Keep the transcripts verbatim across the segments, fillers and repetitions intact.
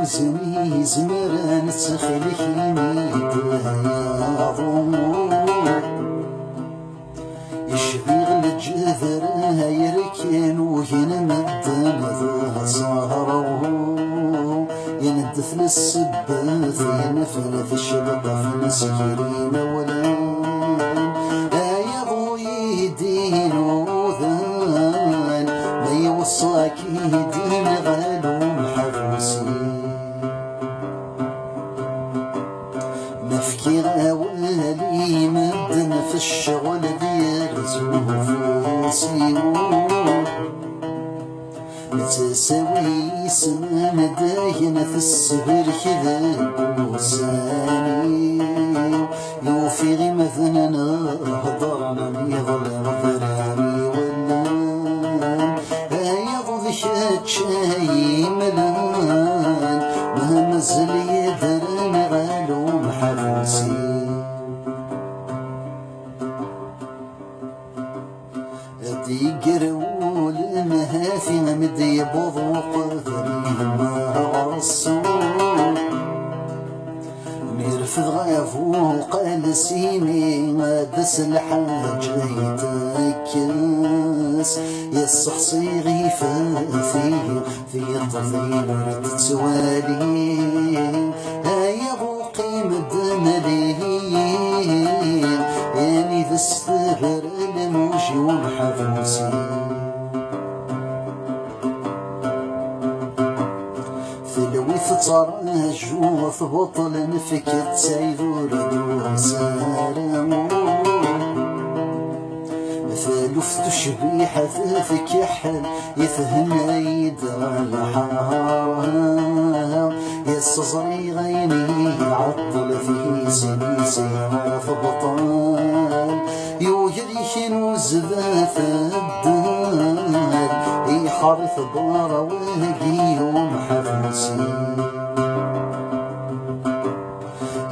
Zmi izemren ttxil-k ini-d yaḍu. Icbiɣ leǧder ay rken ugin medden d zzhra. Yendet lsebbet yenfel tecbeṭ ɣef nesgir imawlan. Ayaḍ ur yi-d-inudan ma iweṣṣa-k-id inɣal umḥabusi. Ma fkiɣ awal i medden f ccɣel d yal ufus-iw. Nettasawi isem dayen tessebrek deg ussan-iw. Yufi imdanen heddren mi ḍelbeɣ fran iwellan. Ayaḍ d kečč ay imlan, ma mazal yedren ɣer umḥabusi. Ad iger wul mhati mi d-yewweḍ uqbel yemma ɣer ṣṣur. Mi refdeɣ abuqal s imi ad as-lḥaǧa yettakkes, yesseḥṣi ɣifati tiṭ-nni ur tettwali. Ayaḍ uqim-d mliḥ, yani d sfehr lmuj i umḥabusi. Telwi tettraǧu tbeṭṭel nefk ttaydur d usara. Taluft tucbiḥ tkiḥel ithenna-yi-d ɣer lḥara. Yesseẓri ɣayni iɛeṭṭel fi sin-is ara tebṭel. Yugad ikinuz d ateddal, iḥeṛṛ-it berra wagi umḥabusi.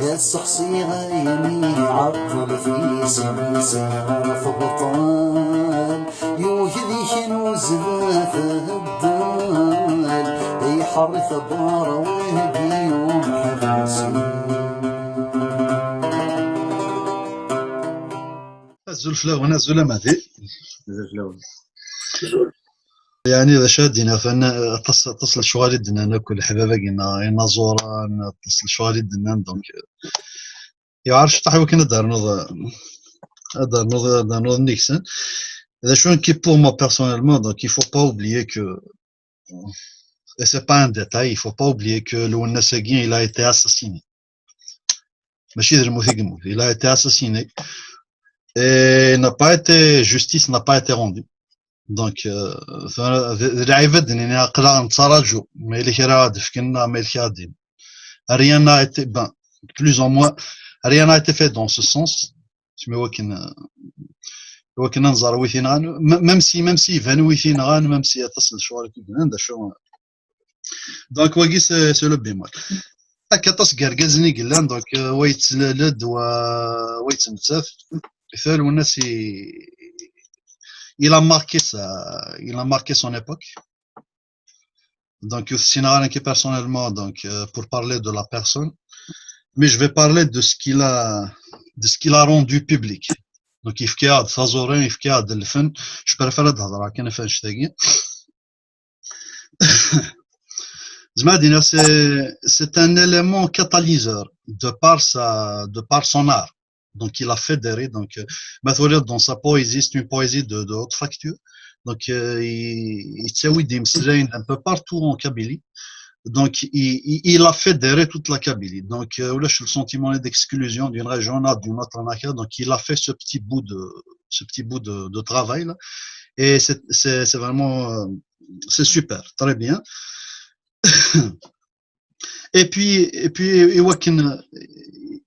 Iseḥsi ɣayni iɛeṭṭel fi sin-is ara tebṭel. Yugad ikinuz d ateddal, iḥeṛṛ-it berra wagi umḥabusi. Azul fell-awen, azul a Mahdi. Azul fell-awen. Yeɛni d acu ad d-iniɣ, fan-, aṭas, aṭas n lecɣal i d-nnan akk leḥbab-agi-nneɣ, inaẓuren, aṭas n lecɣal i d-nnan, donc, euh, yewɛer ciṭṭaḥ i wakken ad d-ternuḍ, ad d-ternuḍ, ad d-ternuḍ nnig-sen. D acu nekki, pour moi personnellement, donc, il faut pas oublier que, et c'est pas un détail, il faut pas oublier que Lwennas-agi, il a été assassiné. Mačči d lmut i yemmut, il a été assassiné. Et n'a pas été, justice n'a pas été rendue. Donc, euh, d, d lɛib ad d-nini, aql-aɣ nettraǧu, ma yella kra ad d-fken, ma yella kra ad d-inin. Rien n'a été, ben, plus ou moins, rien n'a été fait dans ce sens. Asmi wakken, euh, wakken ad nẓer wi t-inɣan, m-, même si, même si iban wi t-inɣan, même si aṭas n lecɣal i d-nnan, d acu, donc, wagi, c'est, c'est le bémol. Akka aṭas n yergazen i yellan, donc, euh, wa yettlal-d, wa, wa yettmettat. Tal Lwennas, i, il a marqué sa, il a marqué son époque. Donc, ur t-ssineɣ ara nekki personnellement, donc, euh, pour parler de la personne. Mais je vais parler de ce qu'il a, de ce qu'il a rendu public. Donc, yefka-aɣ-d taẓuri, yefka-aɣ-d lfen. Je préfère ad hedreɣ kan ɣef annect-agi. Zeɛma ad iniɣ, c'est, c'est un élément catalyseur de par sa, de par son art. Donc, il a fédéré. Donc, euh, ma twaliḍ dans sa poésie, c'est une poésie de, de haute facture. Donc, euh, il, il yettawi-d imeslayen d'un peu partout en Kabylie. Donc, il, il, il a fédéré toute la Kabylie. Donc, euh, ulac le sentiment d'exclusion d'une région à d'une autre, en tout cas. Donc, il a fait ce petit bout de, ce petit bout de, de travail là. Et c'est, c'est, c'est vraiment, euh, c'est super, très bien. Et puis, et puis, i wakken,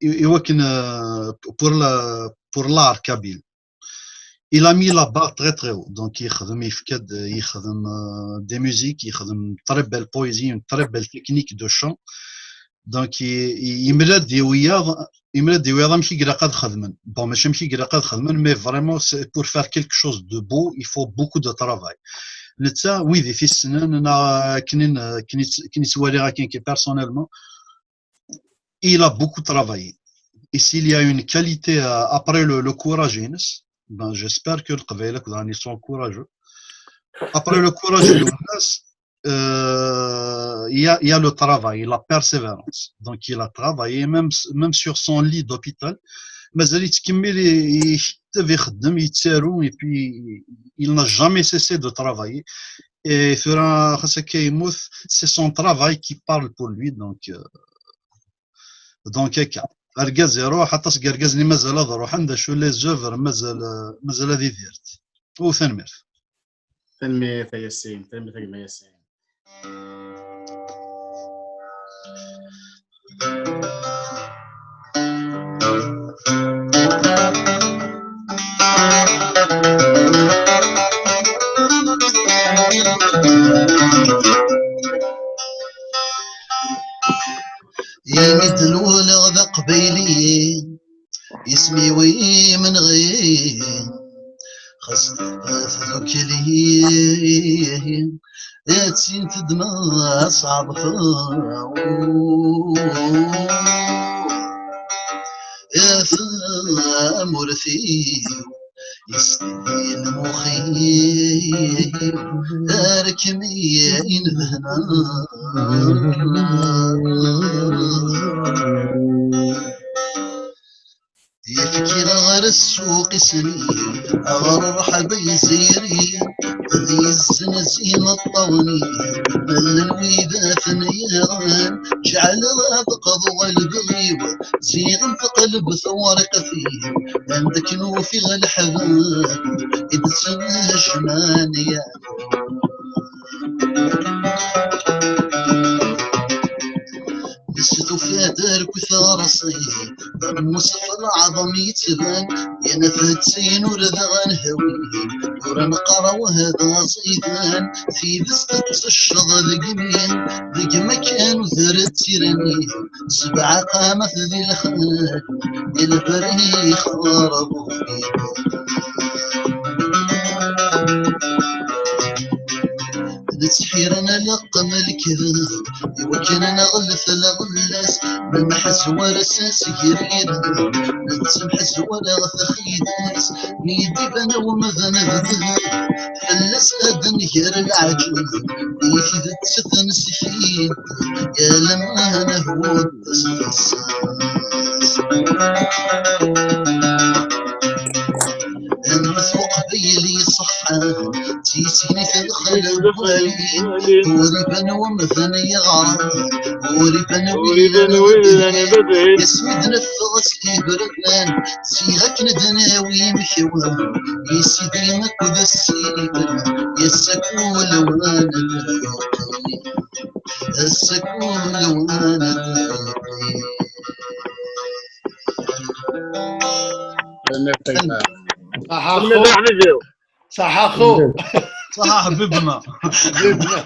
i, i wakken, euh, pour la, pour l'art kabyle, il a mis la barre très, très haut. Donc, yexdem, yefka-d, yexdem, euh, des musiques, yexdem très belle poésie, une très belle technique de chant. Donc, i, i, yemla-d i wiyaḍ, yemla-d i wiyaḍ amek i ilaq ad xedmen. Bon, mačči amek i ilaq ad xedmen, mais vraiment, c'est, pour faire quelque chose de beau, il faut beaucoup de travail. Netta, wid i t-issnen, neɣ akken i n-, akken i tt-, akken i ttwaliɣ akken kan personnellement, il a beaucoup travaillé. Et s'il y a une qualité, euh, après le, le courage-ines, ben, j'espère que Leqbayel akk daɣen ils sont courageux. Après le courage de Younes, euh, il y a, il y a le travail, la persévérance. Donc, il a travaillé même, même sur son lit d'hôpital. Mazal yettkemmil i-, ixeddem, ixeddem, yettaru, et puis il n'a jamais cessé de travailler. Et tura, xas akka yemmut, c'est son travail qui parle pour lui. Donc, euh, donc, akka. Argaz iruḥ, aṭas n yergazen i mazal ad ruḥen, d acu les œuvres mazal, mazal ad idirt. U tanemmirt. Tanemmirt a Yasin, tanemmirt a gma Yasin. Imi d-luleɣ d aqbayli, isem-iw imenɣi, xas tedukli, ad tt-in-teddmeɣ ad s-ɛerḍeɣ. Tamurt-iw, isdin muxi, ar kem-i inebhna. Yefkir ɣer ssuq isni, ɣer rrḥba yiziri, ad yezzenz imeṭṭawen-i, llan wid ad ten-yaɣen, ǧeɛleɣ ad qeḍwa lebɣi-w, ziɣen teqleb tewriqt-iw, anda akken ufiɣ leḥbab i d-ttnejman ya. Nestufa-d arkut ɣer-s, d ammus f leɛḍam yettban, yenna-t d tin ur d aɣ-nhawi, ur neqqar awah d aẓidan, tidet tettecceḍ deg imi, deg makan uder d tirani, sebɛa qamat di lxal, di lebrix ɣer ɣur-i. Nettḥiran aleqqem lekdeb, iwakken ad neɣlef lɣella-s, nemḥezwar s asgrir, nettemḥezwar ɣef xidas, mi d-iban umdan d ddheb, fell-as ad d-nger leɛǧeb, di tidet tensekid, yal aman hwud s tasa-s. Anef uqbayli ṣeḥḥan, d tisini tedxel deg wali, ur iban wemdan yeɣran, ur iban wid llan bedɛin, asmi d-neffeɣ s iberdan, ziɣ akken d-nawi imekwan, i sidi akked ssidi, yes-ak ulawen ad d-iqim, yes-ak ulawen ad d-iqim. Tanemmirt a gma. Ṣaḥa a xu. Ṣaḥa a xu. Ṣaḥa a ḥbibna. Ḥbibna.